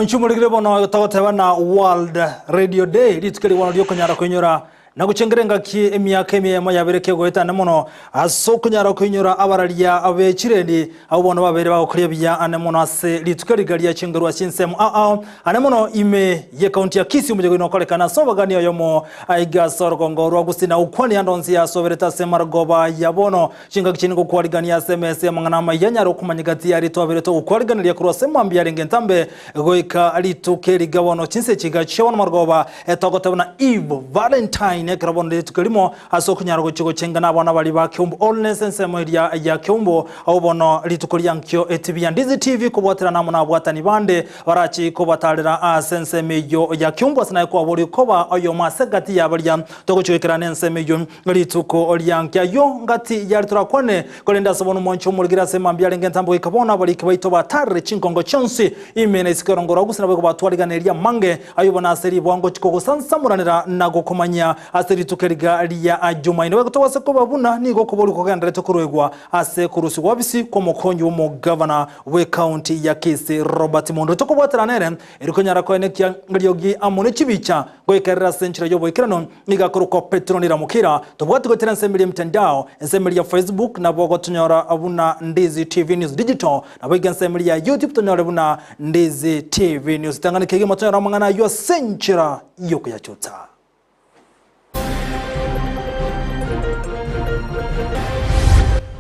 Mwanchi omorigire bono togoteba na World Radio Day, rituko eri bono riokonyara koinyora na gochengera engaki emiaka emiemo yabere kegoetane mono ase okonyara koinyora abararia be chirendi abwo bono babeire bagokoria buya ane mono ase rituko eriga riachengerwa ase chinsemo ao ao ane mono ime ye county ya Kisii omochie oino okorekana ase obogani oyomo aiga ase orogongo rwa Gusii na gokwania ande onsi asoberete ase emarogoba ya bono Chingaki chiane ngokwarigania ase emesa y'amang'ana amaya, nyare okomanya gati y'aria twaberete ogokwariganeria korwa ase mambia arenge entambe goika rituko eri riga bono chinsa echi iga chia bono marogoba etogoteba na Eve Valentine ekero bono rituko erimo ase okonyara gochia gochenga nabana baria ba Keumbu Allness ensemo eria ya Keumbu abwo bono rituko ria nkio etibi ya Ndizi TV kobwaterana amo nabwatani bande barachi kobatarera ase ensemo eyio ya Keumbu ase naye kwaboria koba oyomo ase gati ya baria togochia goikerana ensemo eyio Rituko ria nki ayio ngati yare torakwane, korende ase bono omwancho omorigere ase mambia arenge entambe goika bono abariki baito batarire chinkongo chionsi ime na isiko erongo rwa gose naboigo batwariganirie amange ayio bono ase ribwango chikogosansamoranera na gokomanyia ase rituko eriga ria Jumaine. Boigo tobase koba buna nigo okoboria kogendererete koruegwa ase korusigwa obisi kw'omokonyi bw'omogavana bw'ecounty ya Kisii Robert Mondo. Tokobwatera nere eri konyara koenekia eriogi amo ne chibicha goikerera ase enchera y'oboikeranu Nigo akorokwa Petero Niramukira. Tobwati goetera ensemo eria emitandao, ensemo eria ya Facebook nabo ogotonyora buna Ndizi TV News Digital, naboigo ensemo eria ya YouTube tonyore buna Ndizi TV News. Tang'ana kegima tonyore amang'ana ayio ase enchera y'okoyachuta.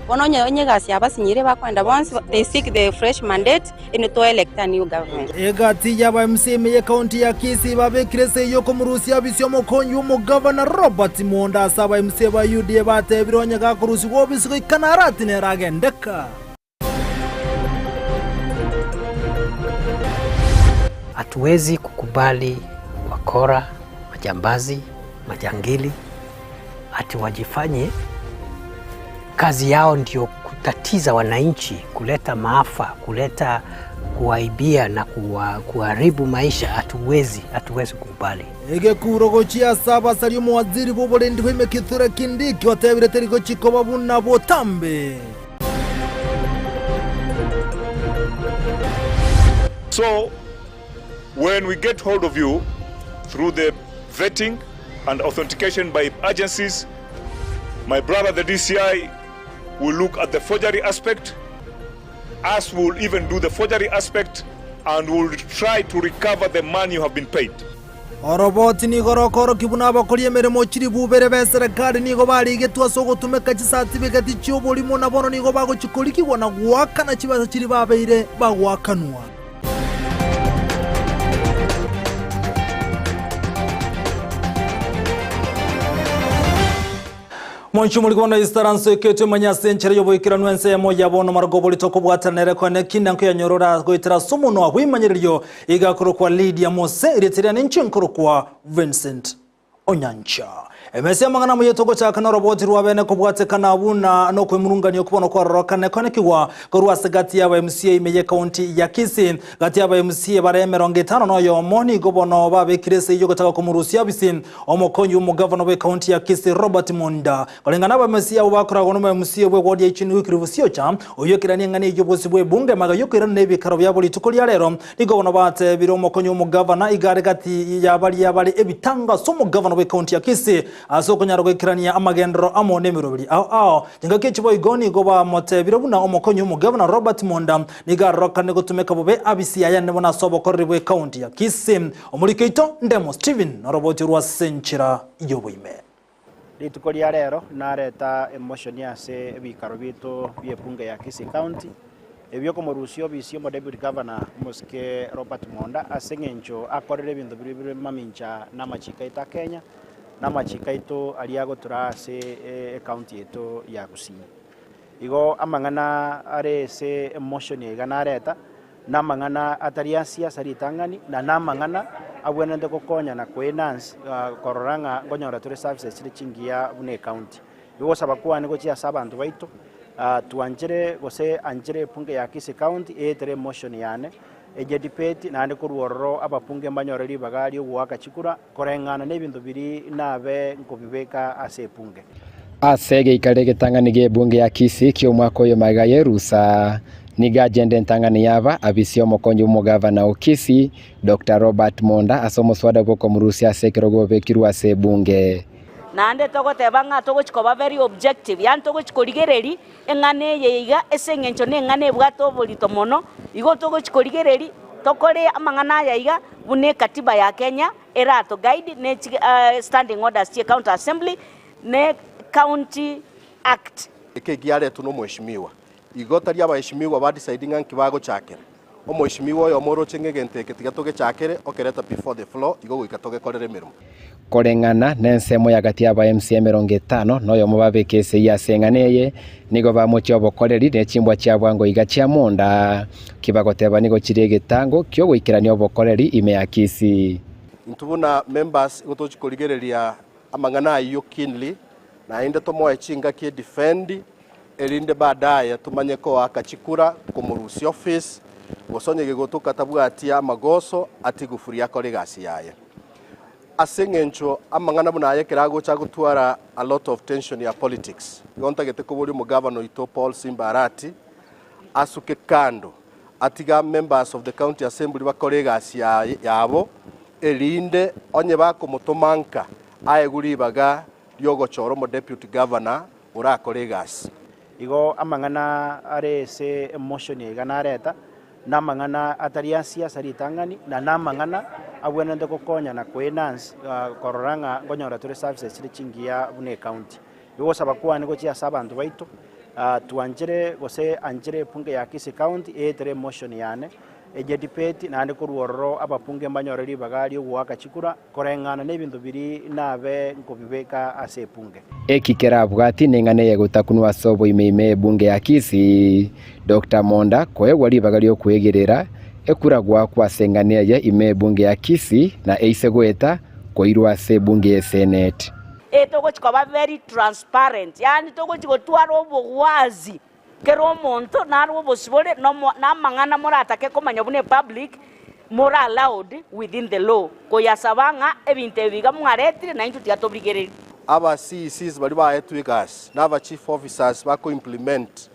Bono onye onye egasi yabasinyire bakoenda bonsi they seek the fresh mandate and to elect a new government. Egati y'aba MCA ime y'ekaunti ya Kisii babekire esegi y'okomorusia obisi omokonyi bw'omogavana Robert Monda ase aba MCA ba UDA batebire onye gakorusigwa obisi goika narati nere agendeka. Hatuwezi kukubali wakora, majambazi, majangili ati wajifanye kazi yao ndio kutatiza wananchi, kuleta maafa, kuleta kuwaibia na kuwa, kuharibu maisha. Hatuwezi, hatuwezi kukubali. Egekuro gochia ase abasari omowaziri bw'oborendi bwa Kithure Kindiki otebire teri gochia koba buna botambe. So when we get hold of you through the vetting and authentication by agencies, my brother the DCI will look at the forgery aspect, us will even do the forgery aspect and will try to recover the money you have been paid. Oroboti nigo rokorokia buna abakori emeremo chilifu ibere b'eserekari nigo barigetwe ase ogotumeka chisatibigeti chi'oborimo na bono nigo bagochia korikigwa na goakana chibesa chiria babeire bagoakanwa. Mwanche omoriko bono isaranso eketwe manya ase enchera y'oboikeranu ensemo ya bono marago oborito okobwatana nere kwane kina nkoyanyorora goetera ase omonwa bw'emanyererio iga akorokwa Lydia Mose erieta riane inche nkorokwa Vincent Onyancha. Emesa y'amang'ana amuya togochaka noroboti rwa bene kobwatekana buna nokwemurungania okwo bono kwarorokane konekigwa korwa ase gati y'aba MCA ime y'ecounty ya Kisii. Gati y'aba MCA bare emerongo etano na oyomo nigo bono babekire esegi yogotaka komorusia obisi omokonyi bw'omogavana bw'ecounty ya Kisii Robert Monda. Koreng'ana aba MCA abwo bakoragwa nomo MCA bw'eward ya Ichuni Wycliffe Siocha oyio ekerania eng'ana eyio bosio bw'ebunge magega yokoirana nebikaro biabo rituko ria rero Nigo bono batebire omokonyi omogavana iga are gati ya baria bare ebitanga ase omogavana bw'ecounty ya Kisii ase okonyara goikerania amagenderero amo nemeroberi ao ao. Chingaki echi boigo nigo bamotebire buna omokonyi omogavana Robert Monda nigo arorokane gotumeka bobe abisi yaye ane bono ase obokoreri bw'ecounty ya Kisii. Omoriki oito Ndemo Stephen noroboti orwa ase enchera y'oboime. Rituko ria rero nareta emotion ase ebikaro biaito bi'ebunge ya Kisii County, ebiokomorusia obisi omo Deputy Governor omosike Robert Monda ase eng'encho akorire ebinto biria bire mamincha na amachiko aito a Kenya, na amachiko aito aria agotura ase ecounty yaito ya Gusii. Igo amang'ana are ase emotion iga nareta. Namang'ana atari a siasa ritang'ani, na namang'ana abwenerete gokonya na koenhance korora ng'a nkonyora tore services chire chingiya buna ecounty. Igo ogosaba kwane gochia ase abanto baito, twanchere gose anchere ebunge ya Kisii County eetere emotion yane, enye debate naende korwa ororo ababunge mbanyore ribaga riogoaka chikura koreng'ana na ebinto biria nabe nkobibeka ase ebunge. Ase egeikaro egetang'ani gi'ebunge ya Kisii ki'omwaka oyo magega y'erusa. Nigo agenda entang'ani y'aba abisi omokonyi bw'omogavana o Kisii, Doctor Robert Monda ase omoswada bw'okomorusia ase ekerogo obekirwe ase ebunge. Naende togoteba ng'a togochi koba very objective, yaani togochi korigereria eng'ana eye iga ase eng'encho na eng'ana ebwate oborito mono, igo togochi korigereria tokore amang'ana aya iga buna ekatiba ya Kenya erato guide ne chi standing orders chie county assembly ne county act. Eke egiaretwe nomweshimiwa. Igo tari abaeshimiwa ba decide ng'a nki bagochakera. Omoeshimiwa oyomo oroche ng'a egento eke tiga togechakere, okereta before the floor, igo goika togekorere emeremo. Koreng'ana nensemo ya gati y'aba MCA 51 babeke esegi ase eng'ana eye, nigo bamochia obokoreri ne chimbwa chia bwango iga chia monda. Ki bagoteba nigo chire egetango ki'ogoikerania obokoreri ime ya Kisii. Intwe buna members igo tochi korigereria amang'ana ayio keenly, naende tomoe chingaki edefend, erinde baadaye tomanye koaka chikura komorusia office, gose onye gegotoka tabwati amagoso atigwe free akore egasi yaye. Ase eng'encho amang'ana buna aya ekero agocha agotwara a lot of tension ya politics, igo ntagete koboria omogavana oito Paul Simba Arati asuke kando atige members of the county assembly bakore egasi yabo erinde onye bakomotoma nka aegwe ribaga riogochora omodeputy governor orakore egasi. Igo amang'ana are ase emotion iga nareta, namang'ana atari a siasa ritang'ani, na namang'ana abwenerete gokonya na koenhance korora ng'a nkonyora tore services chire chingiya buna ecounty. Igo ogosaba kwane gochia ase abanto baito, twanchere gose anchere ebunge ya Kisii County eetere emotion yane, enye debate naende korwa ororo ababunge mbanyore ribaga riogoaka chikura koreng'ana nebinto biria nabe nkobibeka ase ebunge. Eki kerabwati neng'ana eye gotakunwa ase oboime ime y'ebunge ya Kisii, Doctor Monda koegwa ribaga ri'okwegerera ekura goakwa ase eng'ana eye ime y'ebunge ya Kisii na eise goeta koirwa ase ebunge y'eseneti. Ee togochi koba very transparent, yaani togochi gotwara obogwazi Kera omonto narwe obosibore namang'ana moratake komanya buna epublic, more allowed within the law koyasaba ng'a ebinto ebi iga mwaretire naintwe tiga tobirigererie. Aba CECs baria baetwe egasi na aba chief officers bako implement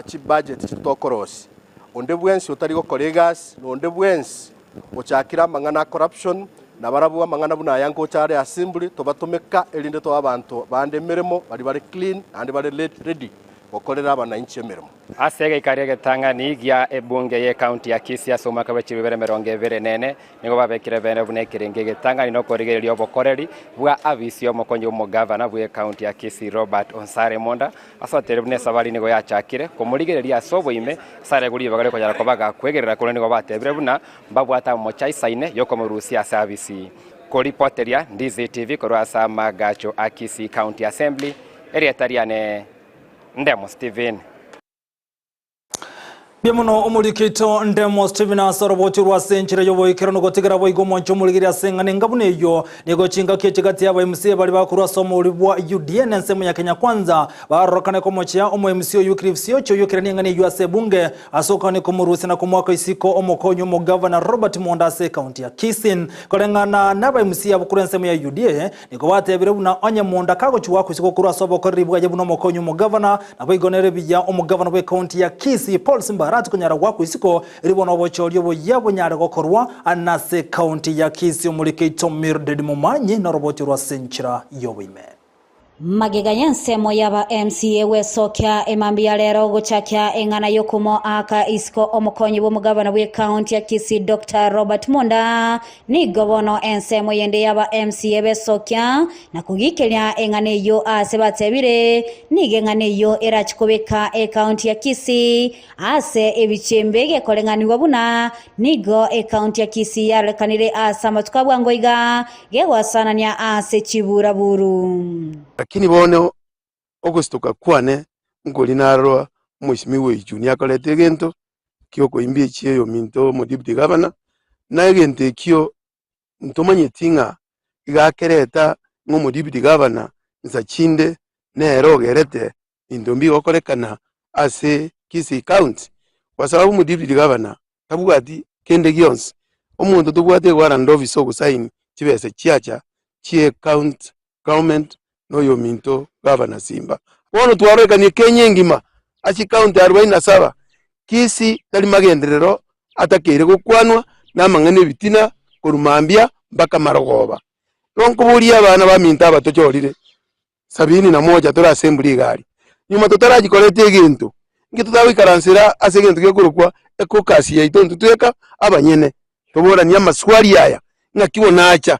chi budget chiria tokorosia. Onde bwensi otari gokora egasi na onde bwensi ochakire amang'ana a corruption na barabwo amang'ana buna aya ngocha are assembly tobatomeka erinde toe abanto bande emeremo baria bare clean naende bare ready gokorera abanainchi emeremo. Ase egeikari egetang'ani gia ebunge y'ecounty ya Kisii ase omwaka bwe chibibere emerongo ebere na ene, nigo babekire bene buna ekerengo egetang'ani na okorigereria obokoreri bwa abisi y'omokonyi bw'omogavana bw'ecounty ya Kisii Robert Onsare Monda ase oteire buna esabari nigo yachakire komorigereria ase oboime ase aregwe ribaga riokonyara koba gakwegerera korende nigo batebire buna mbabwate amamocho aisaine yokomorusia ase abisi. Koripoteria Ndizi TV korwa ase amagacho a Kisii County Assembly, erieta riane Ndemo Stephen. Mbuya mono omoriki oito Ndemo Stephen ase orobochi rwa ase enchera y'oboikeranu gotigera boigo omonche omorigeri ase eng'ana enga buna eyio. Nigo chingaki echi gati y'aba MC baria bakorwa ase omorori bwa UDA ensemo ya Kenya Kwanza barorokane komochia omo MC o Wycliffe Siocha oyio okerania eng'ana eyio ase ebunge ase okogania komorusia na komoaka isiko omokonyi omogavana Robert Monda ase ekaunti ya Kisii. Koreng'ana naba MC abo korwa ensemo ya UDA Nigo batebire buna onye monda kagochigwa akoisiko korwa ase obokoreri bwaye buna omokonyi omogavana, naboigo nere buya omogavana bw'ecounty ya Kisii Paul Simba Arati konyara goakwa isiko erio bono obochori oboyia bonyare gokorwa nase ecounty ya Kisii. Omoriki oito Mildred Momanyi noroboti orwa ase enchera y'oboime. Magega y'ensemo y'aba MCA gwesokia emambia ya rero gochakia eng'ana y'okomoaka isiko omokonyi bw'omogavana bw'ecounty ya Kisii Doctor Robert Monda Nigo bono ensemo yende y'aba MCA besokia na kogikeria eng'ana eyio aase batebire, nigo eng'ana eyio erache kobeka ekaunti ya Kisii ase ebichembe gekoreng'anigwa buna nigo ekaunti ya Kisii yarorekanire ase amatuko a bwango iga gegoasanania ase chiburaburu. Lakini bono ogositoka kwane nkori narora omwesimigwa oyo Junior akorete egento gi'okoimbia echio y'ominto omodeputy governor, na egento ekio ntomanyeti ng'a iga akereta ng'a omodeputy governor nsa chinde nere ogerete binto mbigokorekana ase Kisii county, kwa sababu omodeputy governor tabwati kende gionsi. Omonto tobwate ewarrant officer ogosaini chibesa chiacha chie county government na oyominto gavana Simba. Bono twarorekanie Kenya engima ase chikaunti arobaini na saba. Kisii tari magenderero atakeire gokwanwa namang'ana ebitina korwa mambia mpaka marogoba. Igo nkoboria abana baminto aba tochorire sabini na moja tore ase embura iga aria, nyuma totarachikoreta egento, inki totagoikaransera ase egento gekorokwa ecaucus yaito intwe tweka abanyene, toboranie amaswali aya, ng'aki bono acha.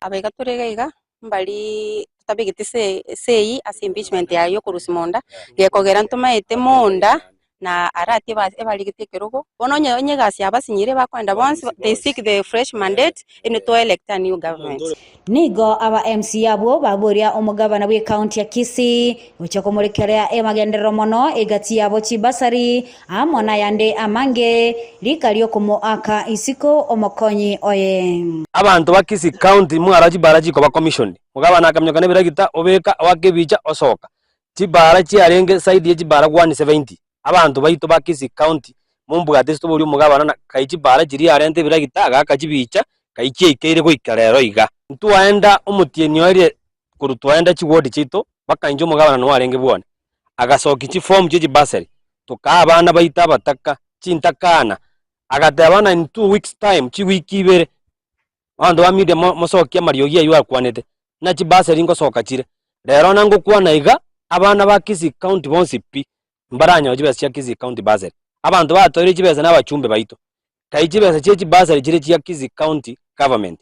Abaiga tore iga iga, mbari totabegeti esei ase impeachment yaye yokorusia monda, gekogera ntomaete monda na Arati ebarigete ekerogo, bono onye onye egasi yabasinyire bakoenda bonsi they seek the fresh mandate ere to elect a new government. Nigo aba MCA abwo baboria omogabana bw'ecounty ya Kisii gochia komorekerea emagenderero mono egati yabo chibasari amo nayande amange, rika riokomoaka isiko omokonyi oye. Abanto ba Kisii County mwarora chibara chikoba commissioned, omogabana akaminyoka nebiragita obeka oaka ebicha osoka. Chibara chiarenge side ye chibara 170, abanto baito ba Kisii County mombwate ase toborie omogabana na kai chibara chiria arente ebiragita agaaka chibicha kai chiaikeire goika rero iga. Ntwaenda omotienyi oerie korwa twaenda chiward chiaito mpaka inche omogabana noo arenge bwone, agasokia chiform chie chibasari tokaa abana baito abataka chintakana, agateba ng'a in 2 weeks time chiwiki ibere Abanto ba Media mosokie amariogi ayio akwanete, ng'a chibasari ngosoka chire. Rero nangokwana iga, abana ba Kisii County bonsi pi, mbaranyore chibesa chia Kisii County Bursary. Abanto batoire chibesa na abachumbe baito. Kai chibesa chie chibasari chire chia Kisii County Government.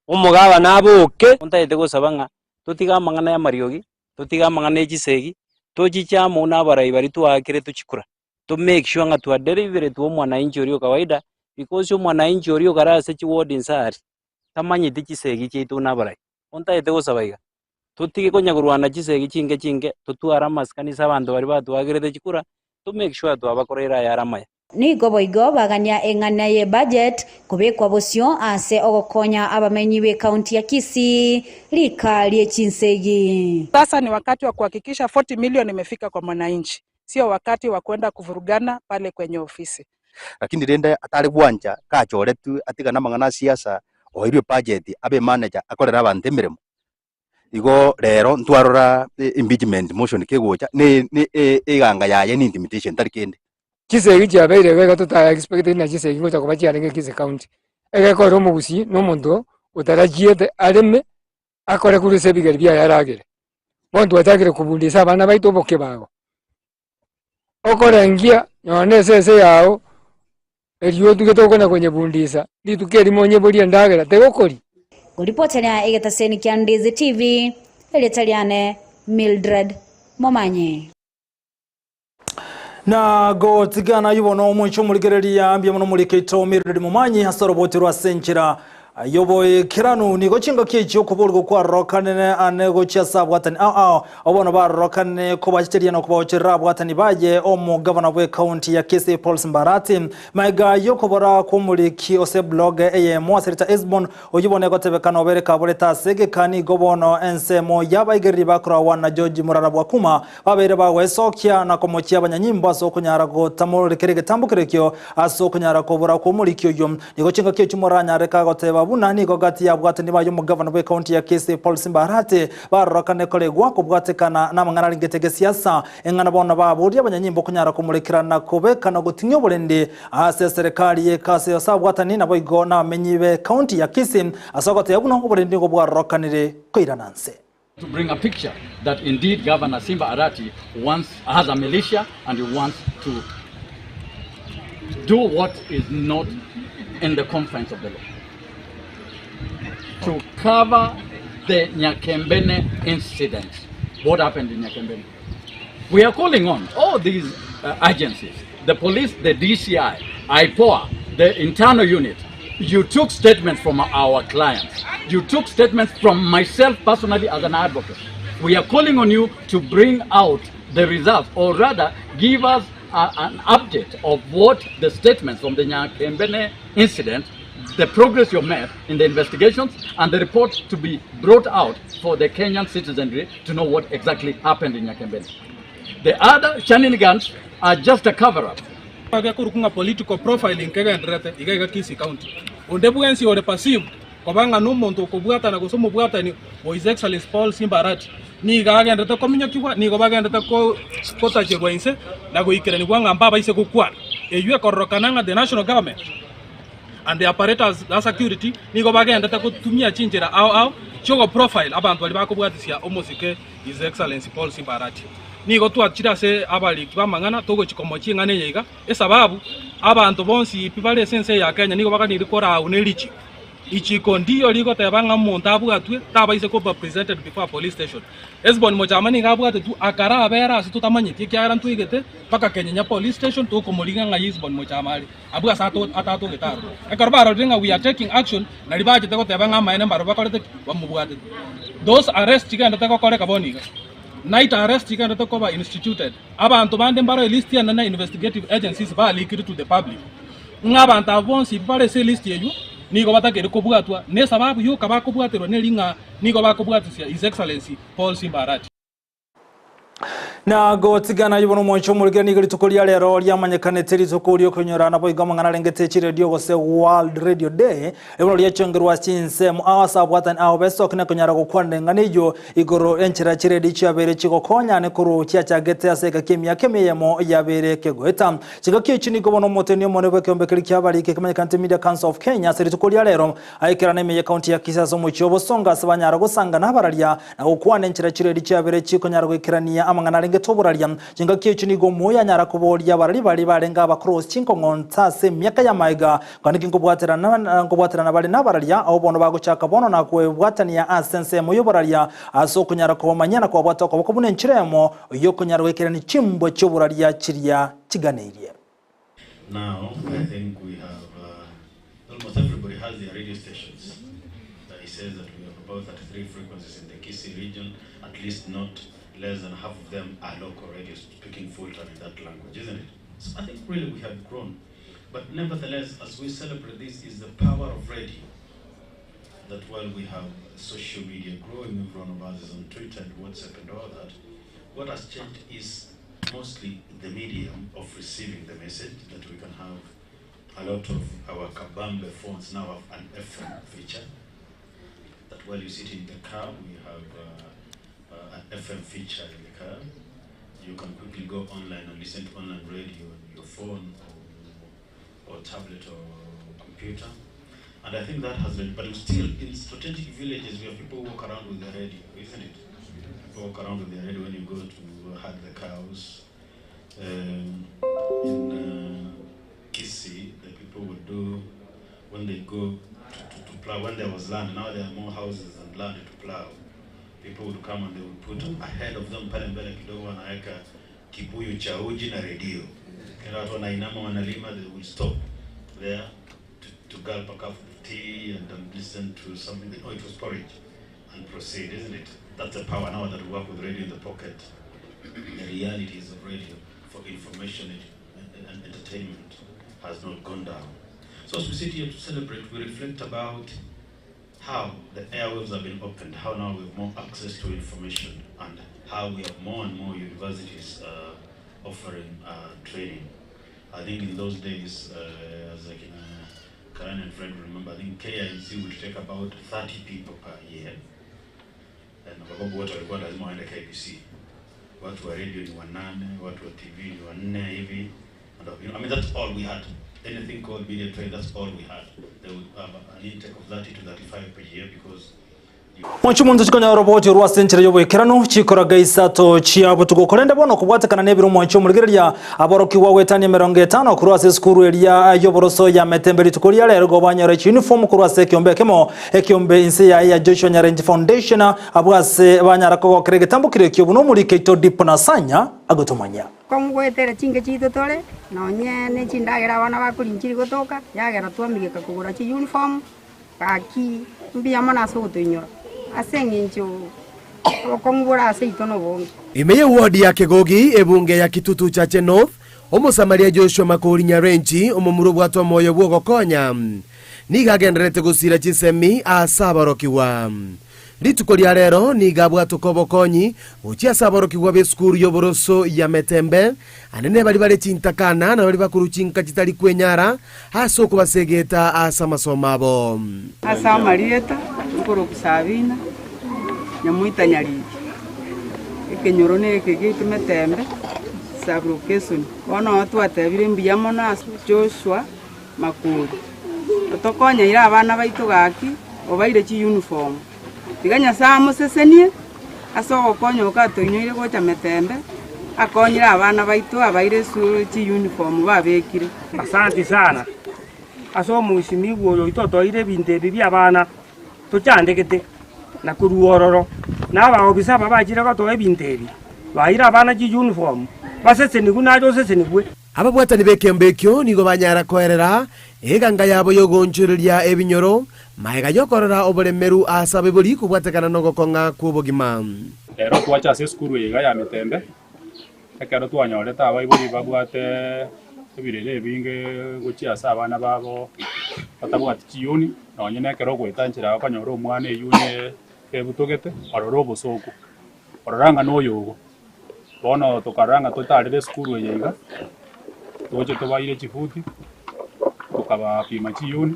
Omogabana aboke. Ntagete gosaba ng'a totige amang'ana y'amariogi, totige amang'ana y'echisegi, tochiche amo na abarai baria twaakire tochikura. To make sure ng'a twa deliverete omwananchi oria o kawaida, because omwananchi oria okare ase chiward inse aria, tamanyeti chisegi chiaito buna abarai. Ontagete gosaba iga, totige konya korwana chisegi chinke chinke, totware amasikani ase abanto baria batwakerete chikura, to make sure twabakoreire ayare amaya. Nigo boigo bagania eng'ana ye budget kobekwa bosio ase ogokonya abamenyi b'ecounty ya Kisii rika rie chinsegi. Sasa ni wakati wa kuhakikisha 40 million imefika kwa mwananchi, sio wakati wa kwenda kuvurugana pale kwenye ofisi. Lakini rende atare gwancha kachoretwe atigane amang'ana a siasa, oeirwe ebudget abe emanager akorere abanto emeremo. Igo rero ntwarora impeachment motion kegocha ne ne eganga yaye ne intimidation tari kende. Chisegi chiabeire iga iga tota expect ng'a chisegi ngocha koba chiarenge Kisii County. Egekora omogusii na omonto otarachiete areme akore korwa ase ebigeri biaye aragere. Bono twachakire kobundisa abana baito obokebago, okorengia nonya na esese yago, erio otugete okonya konyebundisa, rituko erimo onyeborie endagera tegokoria. Ngoripoteria egetaseni kia Ndizi TV, erieta riane Mildred Momanyi. Na gotigana ayio bono omoicho omorigereria mbuya mono morikeito Mildred Momanyi ase oroboti rwa ase enchera y'oboikeranu nigo chingaki echi okoborigwa kwarorokanire ane gochia ase abwatani ao ao Abwo bono barorokane kobachecheria na kobaocherera abwatani baye omogavana bw'ecounty ya Kisii Paul Simbarati Maega y'okobora kw'omoriki ose blog eyemo ase rita Esbon, oyio bono egotebekana obere kaborete ase egeka nigo bono ensemo y'abaigereri bakorawa na George Murara Bwakuma babeire bagoesokia na komochia abanyanyimbo ase okonyara gotamorekera egetambokero ekio ase okonyara kobora kw'omoriki oyio. Nigo chingaki echio moranyareka goteba buna nigo gati y'abwatani baye omogavana bw'ecounty ya Kisii Paul Simba Arati barorokane koregwa kobwatekana namang'ana arengete gesiasa. Eng'ana bono baboria abanyanyimbo konyara komorekera na kobeka na goting'ia oborendi ase eserekari y'ekasi ase abwatani naboigo nabamenyi be county ya Kisii ase ogoteba buna oborendi nigo bwarorokanire koirana nse. To bring a picture that indeed Governor Simba Arati wants, has a militia and he wants to do what is not in the confines of the law. To cover the Nyakembene incident. What happened in Nyakembene? We are calling on all these agencies, the police, the DCI, IPOA, the internal unit. You took statements from our clients. You took statements from myself personally as an advocate. We are calling on you to bring out the results, or rather give us an update of what the statements from the Nyakembene incident, the progress you made in the investigations, and the report to be brought out for the Kenyan citizenry to know what exactly happened in Nyakembene. The other shenanigans are just a cover-up. Gekorokwa ng'a political profiling kegendererete iga iga Kisii County. Onde bwensi ore perceived koba ng'a nomonto okobwatana gose omobwatani o His Excellency Paul Simba Arati nigo agenderete kominyokigwa, nigo bagenderete kotacherwa inse na goikeranigwa ng'a mbabaise gokwana. Eywo ekororokana ng'a the national government and the apparatus ya security nigo bagendete gotumia chinchera ao ao chiogoprofile abanto baria bakobwatisia omosike His Excellency Paul Simba Arati. Nigo twachire ase abariki b'amang'ana togochia komochia eng'ana eye iga, esababu abanto bonsi pi bare ase ense eye ya Kenya nigo baganiri korau ne richiko. Richiko ndiyo rigoteba ng'a omonto abwatwe tabaise koba presented before a police station. Hesbon Mochama nigo abwatetwe akarabera ase totamanyeti ekiagera ntwaigete mpaka Kenyenya police station tokomorigia ng'a Hesbon Mochama are abwo ase atatogete aroro. Ekero barorire ng'a we are taking action nari bachete goteba ng'a amaene mbarabwo bakorete ki? Bamobwatete. Those arrests chigendete gokoreka bono iga. Night arrest chigendete koba instituted. Abanto bande mbaro elist enene investigative agencies ba leaked to the public ng'a abanto aba bonsi bare ase elist eywo nigo batakeire kobwatwa ne esababu yoka bakobwaterwa neri ng'a nigo bakobwatisia His Excellency Paul Simba Arati. Na gotigana ayio bono omwancho omorikire nigo rituko ria rero riamanyekanete rituko riokonyora naboigo amang'ana arengete chiredio gose World Radio Day Ribono riachongerwa chinsemo ao ase abwatani ao besoke na konyara gokwanera eng'ana eyio igoro enchera chiredio chiabeire chigokonya ne korwa chiachagete ase egaki emiaka emeyemo yabeire kegoeta. Chingaki echi nigo bono omoteni omonene bw'ekeombe keria kiabariki ekemanyekanete Media Council of Kenya ase rituko ria rero aikerana ime ye county ya Kisii ase omochie o Bosongo ase banyara gosanga nabararia na gokwana enchera chiredio chiabeire chikonyara goikerania amang'ana arengete oboraria. Chingaki echi nigo omoyo anyara koboria abarari baria barenge abakorosi chinkong'onta ase emiaka y'amaega Kwani ki nkobwaterana nkobwaterana bare nabararia, abwo bono bagochaka bono na kwebwatania ase ensemo y'oboraria, ase okonyara kobamanyia na kobabwata okoboko buna enchera eyemo y'okonyara goikerania chimbwa chi'oboraria chiria chiganeirie. Now I think we have uh, almost everybody has their radio stations. Uh, he says that we have about 33 frequencies in the Kisii region, at least not less than half of them are local radios speaking full time in that language, isn't it? So I think really we have grown. But nevertheless, as we celebrate this, is the power of radio. That while we have social media growing, every one of us is on Twitter and WhatsApp and all that, what has changed is mostly the medium of receiving the message that we can have a lot of our Kabambe phones now have an FM feature. That while you sit in the car, we have uh, uh, an FM feature in the car. You can quickly go online and listen to online radio on your phone or, or tablet or computer. And I think that has been, but still in strategic villages where people walk around with their radio, isn't it? People walk around with their radio when you go to herd the cows. Um, in uh, Kisii, the people would do, when they go to, to, to plow, when there was land, now there are more houses and land to plow. People would come and they would put ahead of them pale mbele kidogo wanaweka kibuyu cha uji na redio. Kila watu wanainama wanalima, they will stop there to, to gulp a cup of tea and then listen to something. Oh, it was porridge and proceed, isn't it? That's the power now that we work with radio in the pocket. The realities of radio for information and, and entertainment has not gone down. So as we sit here to celebrate, we reflect about how the airwaves have been opened, how now we have more access to information, and how we have more and more universities uh, offering uh, training. I think in those days, uh, as I can, uh, Karen and Fred remember, I think KIMC would take about 30 people per year. Na kwa sababu wote walikuwa lazima waende KBC. Watu wa radio ni wanane, watu wa TV ni wanne hivi. And, you know, I mean, that's all we had. Anything called media training, that's all we had. They would have an intake of 30 to 35 per year because Mwanchi omonto chikonyora oroboti orwo ase enchera y'oboikeranu chikoraga isato chia botuko korende bono kobwatekana nebiro omwanchi omorigereria aborokigwa goetania emerongo etano korwa ase esukuru eria y'oboroso ya Metembe rituko ria rero igo banyora chiuniform korwa ase ekiombe ekemo ekiombe inse yaye ya Joshua Nyarenchi Foundation abwo ase banyara kogokera egetambo keria ekio buna omoriki oito Dipo Nasanya agotomanyia. Komogoetera chinke chiaito tore, nonye ne chindagera abana bakoria nchiri gotoka, yagera twamigeka kogora chiuniform, gaki mbuya mono ase ogotoinyora, ase eng'encho obokong'u bore ase intwe nobonge. Ime y'ewodi ya Kegogi, ebunge ya Kitutu Chache North, Omosamaria Joshua Makori Nyarenchi, omomura obwate omoyo bw'ogokonya, nigo agendererete gosiira chisemi ase aborokigwa. Rituko ria rero nigo abwatoka obokonyi gochia ase aborokigwa b'esukuru y'oboroso ya Metembe, anene baria bare chintakana na baria bakorwa chinka chitari kwenyara, ase okobasegeta ase amasomo abo. Ase amarieta nkorokwa Sabina Nyamoita Nyariki, ekenyoro neke giaito Metembe, Sub-location. Bono twatebire mbuya mono ase Joshua Makori, otokonyeire abana baito gaki, obaire chiuniform. Tiga Nyasae amosesenie ase ogokonya oko atoinyoire gocha Metembe, akonyire abana baito abaire esuru chiuniform babekire. Asanti sana ase omoisimigwa oyo oito otoire ebinto ebi bi'abana tochandegete na korwa ororo, na abaofisa aba bachire gotoa ebinto ebi, baeire abana chiuniform, basesenigwe naye osesenigwe. Ababwatani b'ekeombe ekio nigo banyara koerera eganga yabo y'ogoonchoreria ebinyoro, magega y'okorora oboremeru ase abaibori kobwatekana nogokong'a kw'obogima. Rero twacha ase esukuru eye iga ya Metembe, ekero twanyorete abaibori babwate ebirero ebinge gochia ase abana babo batabwati chiyuni, nonye na ekero ogoeta nchera okonyora omwana eyuni ebutogete, orore obosoku, orora ng'a noyo ogo. Bono tokarora ng'a totarere esukuru eye iga, toche tobaire chifuti, tokabapima chiyuni,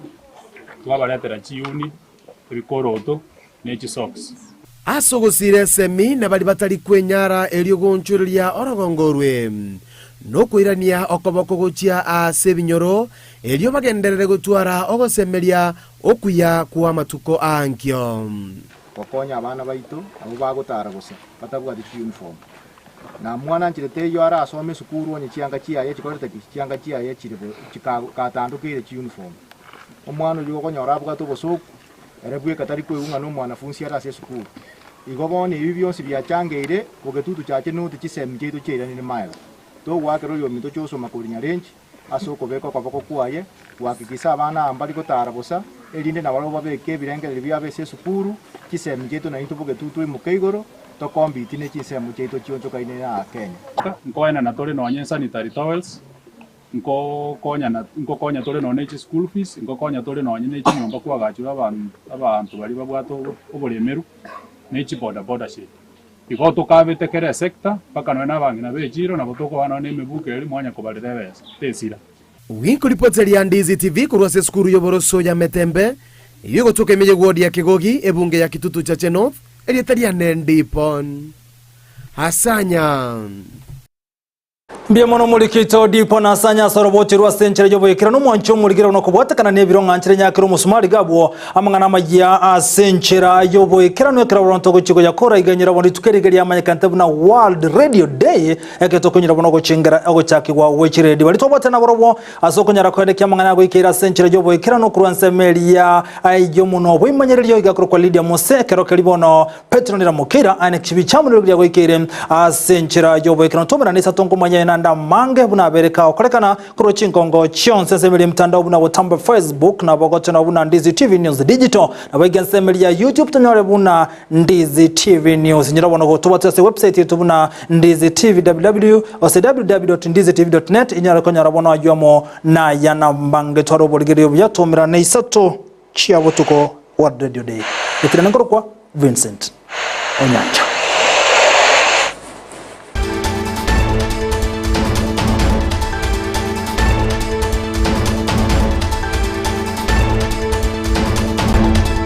twabaretera chiyuni, ebikoroto, ne chisocks. Ase ogosiira esemi na baria batari kwenyara erio goonchoreria orogongo orwe, nokoirania okoboko gochia ase ebinyoro, erio bagenderere gotwara ogosemeria okuya kw'amatuko aankio. Gokonya abana baito abwo bagotara gose batabwati chiuniform. Na mwana nchire teiyo arasome esukuru onye chianga chiaye chikorete ki? Chianga chiaye chire bo chika katandokeire chiuniform. Omwana oyio okonyora abwate obosoku, ere bweka tari koigwa ng'a nomwanafunsi are ase esukuru. Igo bono ebi bionsi biachangeire bogetutu chache noti chisemi chiaito chiairanire maega. Togoakera oyominto chiosoma korwa Nyarenchi ase okobeka okoboko kwaye gohakikisa abana aba mbari gotara bosa, erinde nabarabwo babeke ebirengererio biabo ase esukuru, chisemi chiaito naintwe bogetutu twaimoke igoro, tokombiti ne chinsemo chiaito chionchokaine na Kenya. Nkoenana tore nonye sanitary towels, nkokonyana nkokonya tore nonye ne chischool fees, nkokonya tore nonye ne chinyomba kwagachirwe aban abanto baria babwate oboremeru, ne chibodaboda shade. Igo tokabete kera esector, mpaka nonye na abang'ina be echiro nabo tokoba nonye ne emebuko eria mwanya kobarera ebesa, tesira. Riporti ya Ndizi TV korwa ase esukuru y'oboroso ya Metembe, eyio egotoka ime y'eward ya Kegogi, ebunge ya Kitutu Chache North, erieta riane Ndipon Asanya. Mbuya mono omorikito Dipon Asanya ase oroboti rwa ase enchera y'oboikeranu omwanchi omorigera buna kobwatekana n'ebiro ng'a nchera nyakere omosumari gabwo amang'ana amaya ase enchera y'oboikeranu ekero oboronto ogochia goyakora iga enyora bono rituko eriga riamanyekanete buna World Radio Day ekero tokonyora bono ogochengera ogochakigwa gwe chiredio baria twabwate naborobwo ase okonyara koenekia amang'ana agoikeire ase enchera y'oboikeranu korwa ensemo eria y'omonwa bw'emanyererio iga korokwa Lydia Mose ekero keria bono Petero neramokeira aye nechibi chiamonero biria goikeire ase enchera y'oboikeranu tomerane isato nkomanya aye naende amange buna abere kagokorekana korwa chinkongo chionsi ase emeri y'emitandao buna botambe Facebook nabo gotenwa buna Ndizi TV News Digital nabo iga ense emeri ya YouTube tonyore buna Ndizi TV News nyora bono gotobwatera ase website yetu buna Ndizi TV www ose www.ndizitv.net inyare konyora bono aywo amo naya nambange tware oborigereria obuya tomerane isato chia botuko World Radio Day. Ekero nkorokwa Vincent Onyancha.